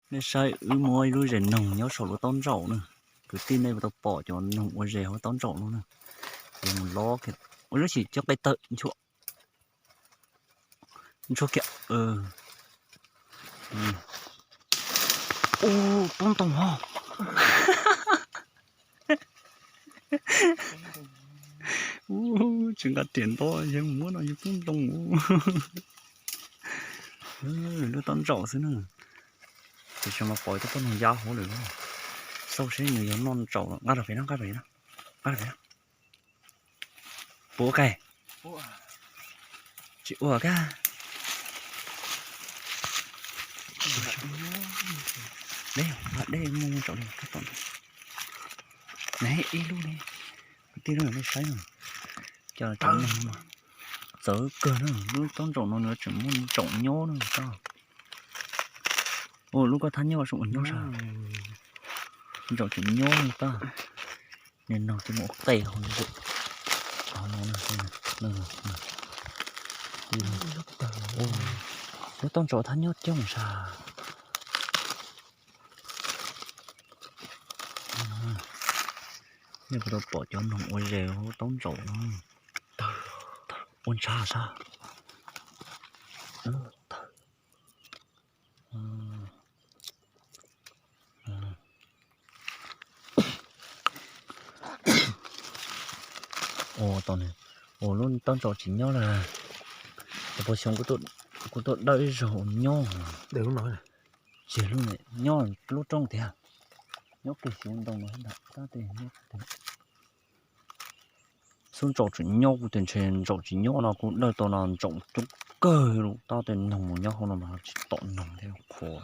Nej saib, wb muab ib lub zes noog nyob saum lub taub ntsaum na. Kwv tij, nej puas tau pom cov noog ua zes hauv taub ntsaum no na? Ces mus lob kiag, ua lub sim cov qe tawm nchuav, nchuav kiag. U, poob ntoo ho. U, tsis nqa riam nto, yog muab no yog poob ntoo. Lub taub ntsaum xwb na. Tiam sis mas pom ib tug poj noog ya hauv lawm. Xauj seb nws yog noj ntsaum los. Nqa rau pem no, nqa rau pem no, nqa rau pem no. Puas ua qe? Tsis ua kag. Deb, deb, muaj ntsaum li, ib lub li. Kwv tij, nej saib no, cov noog mas txawv kawg na. Lub taub ntsaum no nws tseem muaj ntsaum nyob na tab. Lub koj thab nyob zoo ua nyob sas, ntsaum tseem nyob tab. Nws noog tsis mus ua qe hauv ntsaum. Lub taub ntsaum thab nyob coob sas. Nej puas tau pom cov noog ua zes hauv taub ntsaum no? Ua ntshav sas. Ua tau, ua lub taub ntsaum tsis nyob lawm. Puas xyov kuv tuaj dawj ib zaug ua nyob. Tseg lub, nyob lub roob tiag. Nyob kiag xyov ntoo no tab tes nyob. Xub ntsaum tseem nyob, kuv tias ntshe ntsaum tsis nyob no kuv dawj tau no ntsaum coob kawg li tab tes noog nyob hauv no mas tsis tom noog thiab qhuav.